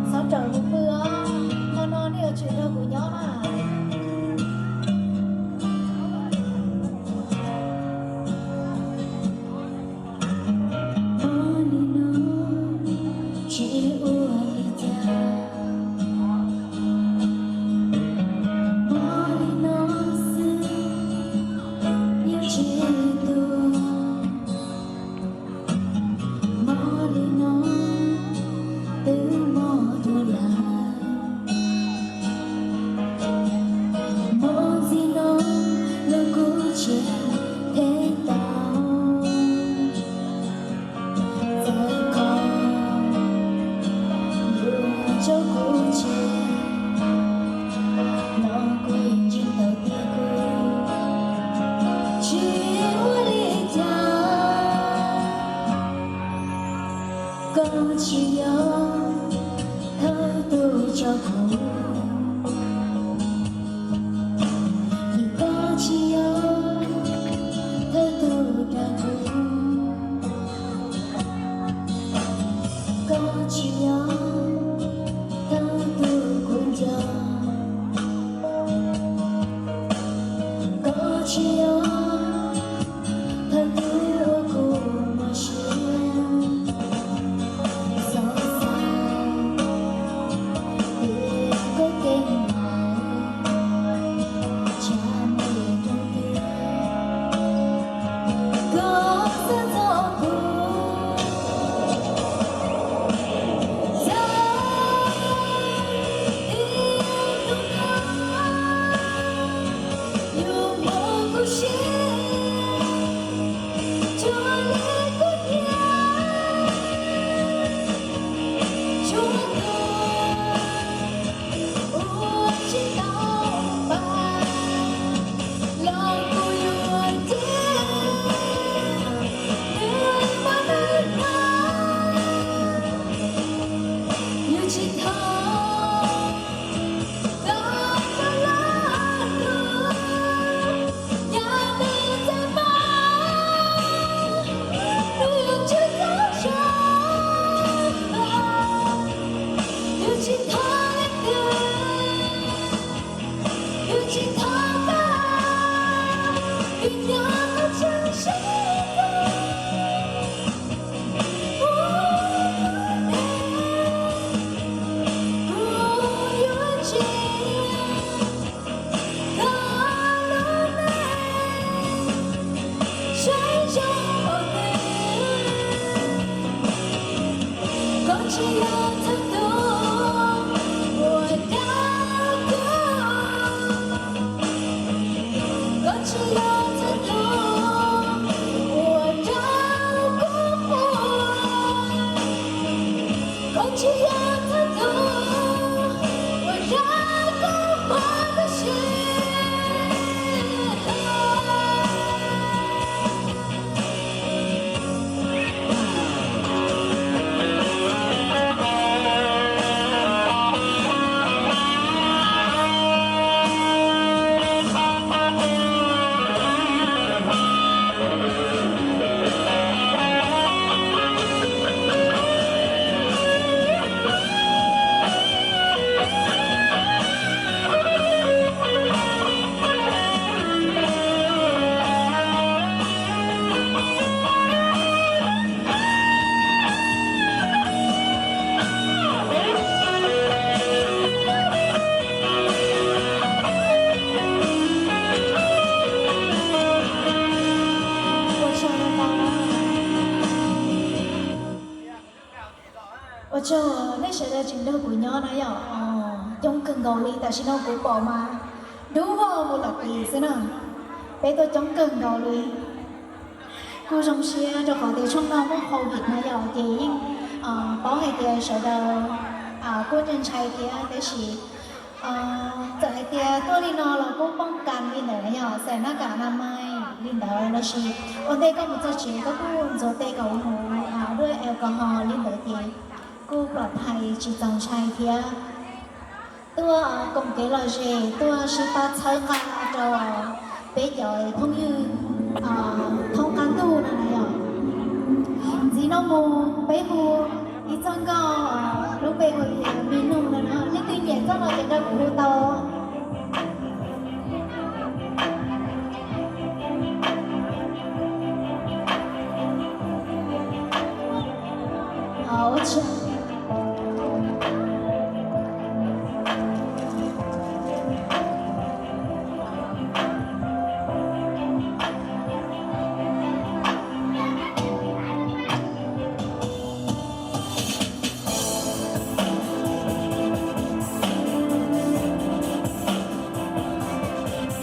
Txhob raws kuv pw os, hmo no nej yuav tsum nrog kuv nyob na. Hmo li no tsis ua li cas, hmo li no xwb yeej tsis tu. Hmo li no twb mob dua lawm. Hmo ntxiv no los kuj tsis them tau. Txawm kho yuav tso kuv tseg los kuv yeej ntseeg tau tias kuv tsis ua li cas. Koj tsis yog thawj tug tso kuv, vim koj tsis yog thawj tug dag kuv. Koj tsis yog thawj tug kuv nco, koj tsis yog thawj tug uas kuv muaj siab. Xav xav tias koj kev ntawd tsam muaj lwm tus twg. Koj xav txog kuv, xav tias tus no yuav muab kuv siab cuag li kuv nyiam tsuag tuag. Ua tsis tau pab los kuv yuav cia nws pab nws no, yuav tsis thov tau pab los kuv. Yog nws txawm pab, nws yuav tsum tau zog, yuav tsis thov leej twg, yuav tsis thov tau, vim yog koj tseem sib hlub. Kuv, kuv yuav tsis koj lub neej saib zoo pom nws. Koj tsis yog thawj tug uas dag kuv, koj tsis yog thawj tug uas dag kuv quaj, koj tsis yog thawj tug uas dag kuv quaj tab sis Ua tsaug nej sawv daws tseem nrog kuv nyob na yom. Coob kawg nkaus li, tam sim no kuv pom mas dub vog mus lawm pis xwb na. Peb tuaj coob kawg nkaus li. Kuj zoo siab rau qhov tias tshooj no muaj covid na yom, ces yeej paub hais tias sawv daws kuj ntshai ntshai thiab, tab sis txawm hais tias tuaj li no los kuj poob kas li ntawd na yom, xais nab kam na mai li ntawd lossis ua ntej koj mus txog tsev koj kuj ntxuav tes kom mus duaj alcohol li ntawd ces kuj plom phais tsis txaus ntshai thiab. Tuaj koom kev lom zem, tuaj sib pab txhawb nqa rau peb cov phooj ywg thoob qab ntuj no na yom. Ntxiv Mus peb hu ib txoj nkauj lub npe hu tias Me Noog no, leej twg nyiam txoj no ces rau kuv hu tau.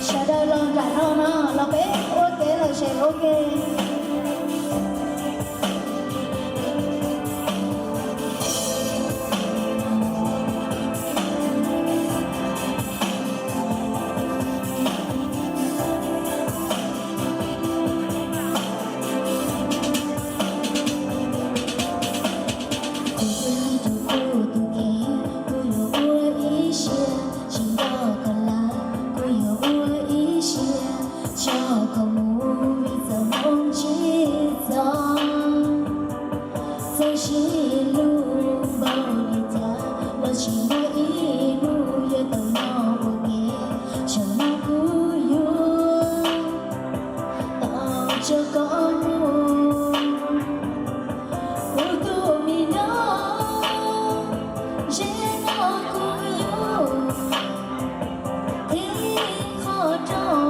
Sawv daws los nram no no, los peb ua kev lom zem ua ke. Kuv twb hais rau kuv tus kheej, kuv yuav ua ib siab, tsis nto koj lawm, kuv yuav ua ib siab, tso koj mus vim txoj hmoo tsis txog. Txawm sib hlub npaum li cas los tsis muaj ib hnub yuav tau nyob ua ke, tsam no kuv yuav tau tso koj mus. Kuv tus me nyuam, ze no kuv yuav ib qho rau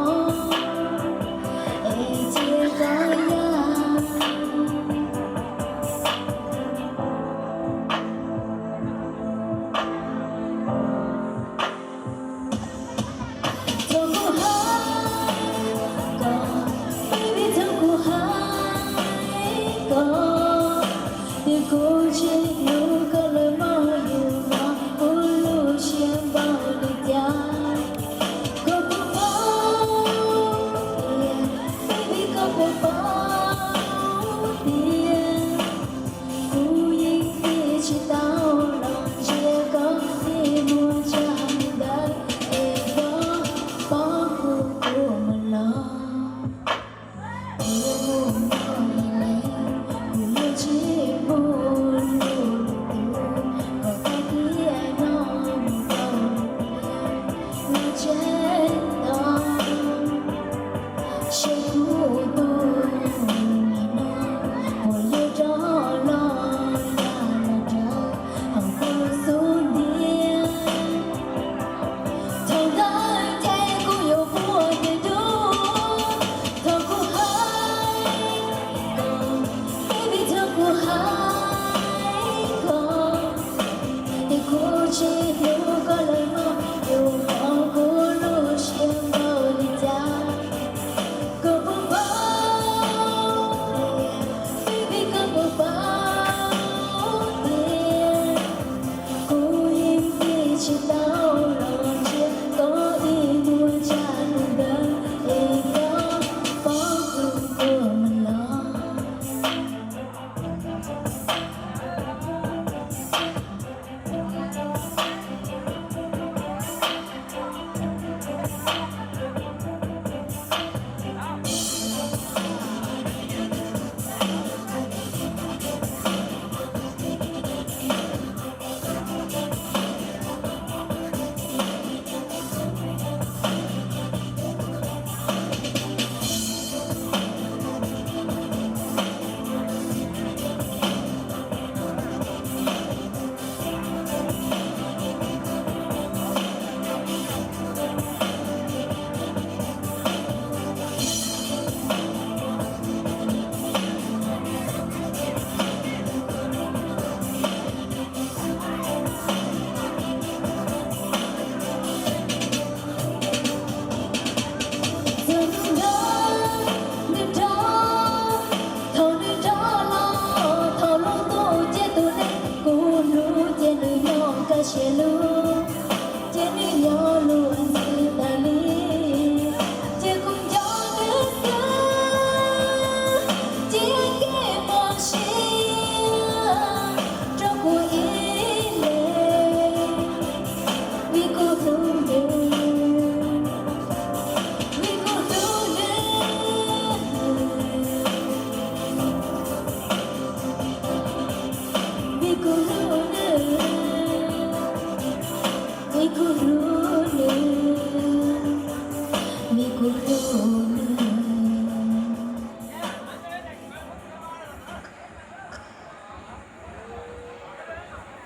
es cia koj yam. Thaum kuv hais koj, baby, thaum kuv hais koj, twb kuv tsis hlub koj lawm mog, yus no kuv lub siab npaum li cas. Koj puas paub tias, baby, koj puas paub tias kuv yeej tiv tsis tau los ntsia koj ib muag tsa ntawd es koj pom kuv kuv mus los. Kuv yuav mus no ib leeg, kuv yuav tsis mus lwm tus, kom tag kis no mus rau lwm tiam no tseg tau. Seb kuv tus me no puas yuav rov los ya los rau hauv kuv xub ntiag. Thaum ntawd ces kuv yuav muaj nyiaj dua. Thaum kuv hais koj, baby, thaum kuv hais koj, es kuv tsis hlub koj lawm mog, yus pom kuv lub siab npaum li cas. Koj puas paub tias, baby, koj puas paub tias kuv yeej tiv tsis tau los ntsia koj ib muag tsa ntawd es koj pom kuv kuv mus los.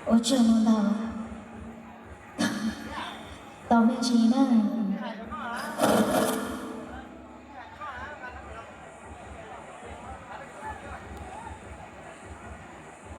Ua tsaug ntau, tau me ntsis na.